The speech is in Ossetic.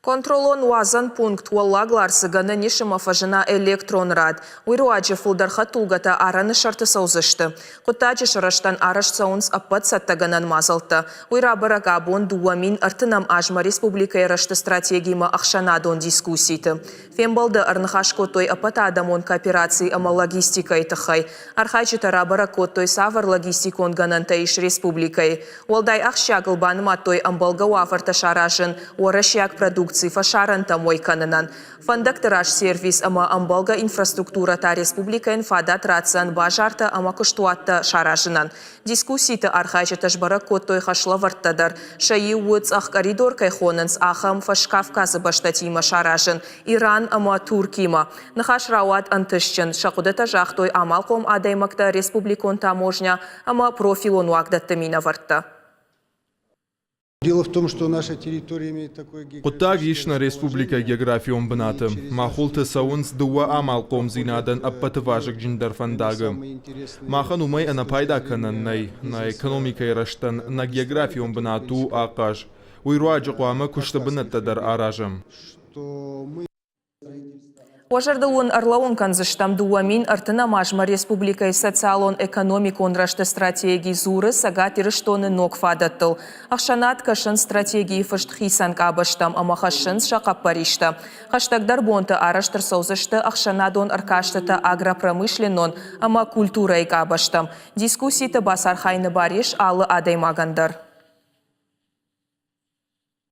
Контролон уадзӕн пункт Уӕллаг Ларсы гӕнӕн ис ӕмӕ фӕзына электрон рад. Уый руаджы фылдӕр хӕдтулгӕтӕ арӕны сӕрты цӕудзысты. Хъуыддаджы сырӕзтӕн арӕзт цӕуынц ӕппӕт цӕттӕгӕнӕн мадзӕлттӕ. Уый рабӕрӕг абон 2030 азмӕ республикӕйы рӕзты стратегимӕ ӕхсӕнадон дискусситы. Фембӕлды ӕрныхас кодтой ӕппӕтадӕмон коопераци ӕмӕ логистикӕйы тыххӕй. Архайджытӕ рабӕрӕг кодтой, цавӕр логистикон гӕнӕнтӕ ис республикӕйы. Уӕлдай ахсджиагыл банымадтой ӕмбӕлгӕ уавӕртӕ саразын уӕрӕсейаг продукци фӕсарӕнтӕм уӕй кӕнынӕн. Фӕндӕгты раз сервис ӕмӕ ӕмбӕлгӕ инфраструктурӕ та республикӕйӕн фадат ратдзӕн базартӕ ӕмӕ куыстуӕттӕ саразынӕн. Дискусситы архайджытӕ сбӕрӕг кодтой хӕслӕвӕрдтӕ дӕр. Сӕ иу у, цъӕх коридор кӕй хонынц, ахӕм Фӕскавказы бӕстӕтимӕ саразын, Иран ӕмӕ Туркимӕ. Ныхас рауад ӕнтыстджын, сӕ хъуыдытӕ загътой амалхъом адӕймӕгтӕ, республикон таможня ӕмӕ профилон уагдӕтты минӕвӕрттӕ. Хъуыддаг ис нӕ республикӕйы географион бынаты. Махуылты цӕуынц дыууӕ амалхъомдзинадӕн ӕппӕты вазыгджындӕр фӕндагы. Махӕн уымӕй ӕнӕпайда кӕнӕн нӕй, нӕ экономикӕйы рӕзтӕн нӕ географион бынат у ахъаз. Уый руаджы хъуамӕ куысты бынӕттӕ дӕр аразӕм. Уӕ зӕрдыл уын ӕрлӕууын кӕндзыстӕм 2030 азмӕ республикӕйы социалон-экономикон рӕзты стратеги дзуры Цӕгат Ирыстоны ног фадӕттыл. Ӕхсӕнад кӕсынц стратегийы фыст хицӕн къабӕзтӕм ӕмӕ хӕссынц сӕ хъӕппӕристӕ. Хӕстӕгдӕр бонты арӕзт ӕрцӕудзысты ӕхсӕнадон ӕркастытӕ агропромышленнон ӕмӕ культурӕйы къабӕзтӕм. Дискусситы бацархайыны бар ис алы адӕймагӕн дӕр.